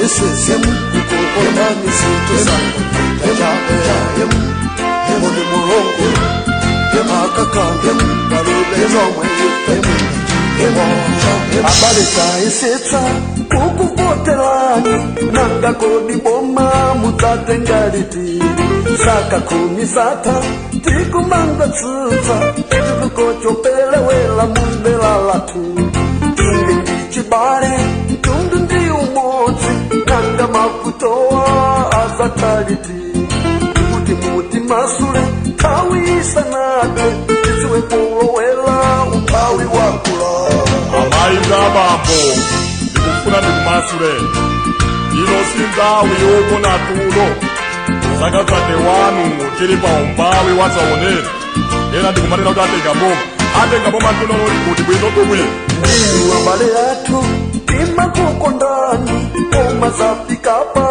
Misisi Ndikukondani zinthu zanga chabe Muli mulungu Akakanga Palibe chomwe ife Abale tayesetsa kukuvoterani nanga kodi boma mudzatenga liti zaka 10 zatha tikumangotsutsa chitukuko choperewera mudera lathu inde ndi chibale mtundu ndi umodzi nanga mavutowa adzatha liti kuti mutimasule nthawi isanathe tidziwe kulowera umphawi wakula. Amayi ndi abambo, ndikufuna ndikumasuleni. Ino si nthawi yogona tulo. Zaka 31 tili pa umphawi wadzaoneni. Ena ndikumanena kuti atenga boma, atenga boma ntonololi kuti bwino tubwino. Inu abale athu timakukondani, koma zafikapa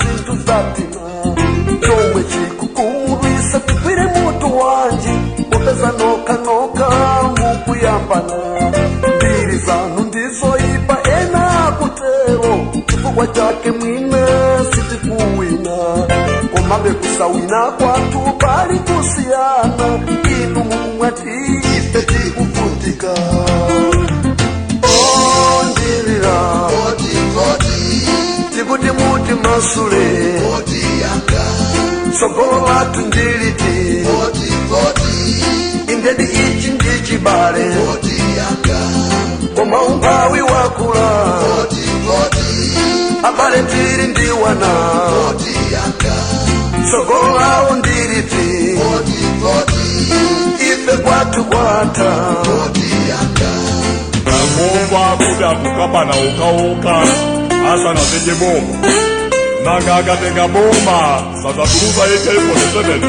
zinthu zatina chomwe chikukumulwisa tigwire mutu wanji popeza nokhanokha mukuyambana mbiri zanu ndizoipa ena akutero chifukwa chake mwina sitikuwina komabe kusawina kwathu pali kusiyana inu mumwati ife tikuvutika. Oh, ndilira tikuti mutimasule tsogolo lathu ndiliti indedi ichi ndi chibale koma umphawi wakula abale tili ndi wana tsogolo lawo ndiliti ife kwathu kwatha. Ngomva kuti akukapana okhaokha asanatenge boma. Nanga akatenga boma sadzatulusa AK47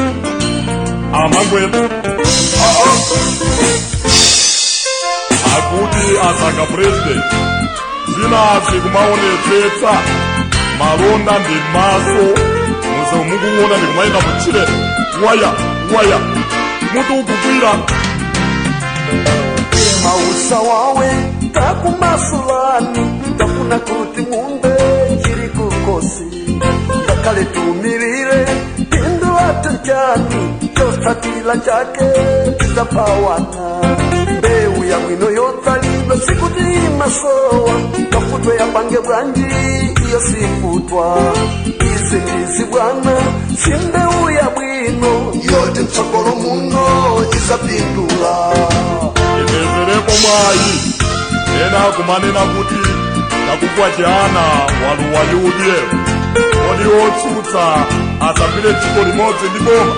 amangwepo? Akuti asankha president zinazi kumaonetsetsa malonda ndi maso musewu mukuona ndikumayenda mutchire waya waya mutu ukugwira. Mausa wawe takumasulani tafuna kuti mumbe chiri kukosi ngakhale tumirire phindu lathu nchani chotsatira chake tidzapawana mbewu yabwino yotsalidwa sikuti imasowa kafutwe yapange bwanji iyo sifutwa izi ndizi bwana si mbewu yabwino yoti mtsogolo muno izapindula. Ipezerepo mwayi ena kumanena kuti Chakufwa Chihana walowa UDF. Kodi otsutsa asagwire ntchito limodzi ndi boma?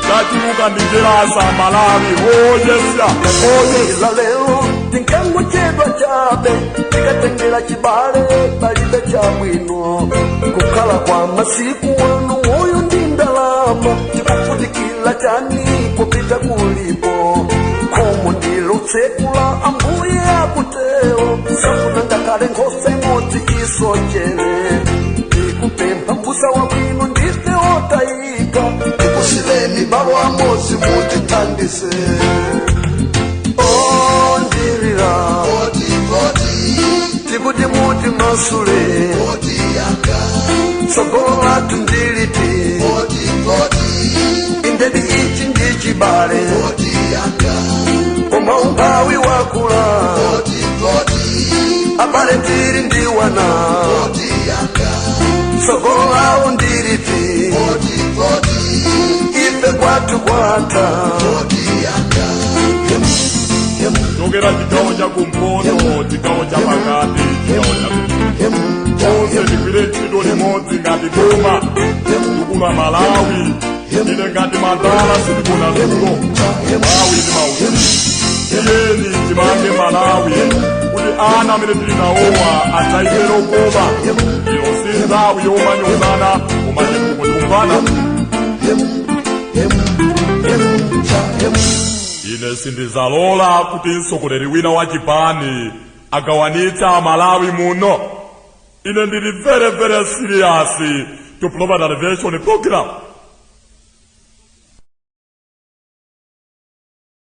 Chachuluka ndi jealous Amalawi. Oyesya oyesya. Ila lero tinkangochedwa chabe tikatengera chibale palibe chabwino kukhala kwa masiku wanu moyo ndi ndalama tikufunikira chani kupita kulipo khomo ndilotsekula ambuye akutero safuna ngakhale nkhosa imodzi isochere tikupempha mbusa wabwino ndife otayika tikusileni malo amodzi mutithandize. Oh, ndilira tikuti mutimasule tsogolo lathu ndiliti indedi ichi ndi chibale koma umphawi wakula abale tili ndi wana tsogolo lawo ndiliti ife kwathu kwatha. Chokera chigawo cha kumpoto, chigawo cha pakati, chigawo cha tonse tigwire ntchito limodzi ngati boma tukula Malawi. Ine ngati madala sindikuna tulo Malawi ndi mauti. Tiyeni timange Malawi kuti ana amene tili nawowa adzaimvere okoma. Ino si nthawi yomanyozana koma chitukuko tikumvana. Ine sindizalola kuti mtsogoleri wina wa chipani agawanitsa Amalawi muno. Ine ndili very very serious to provide elevation program.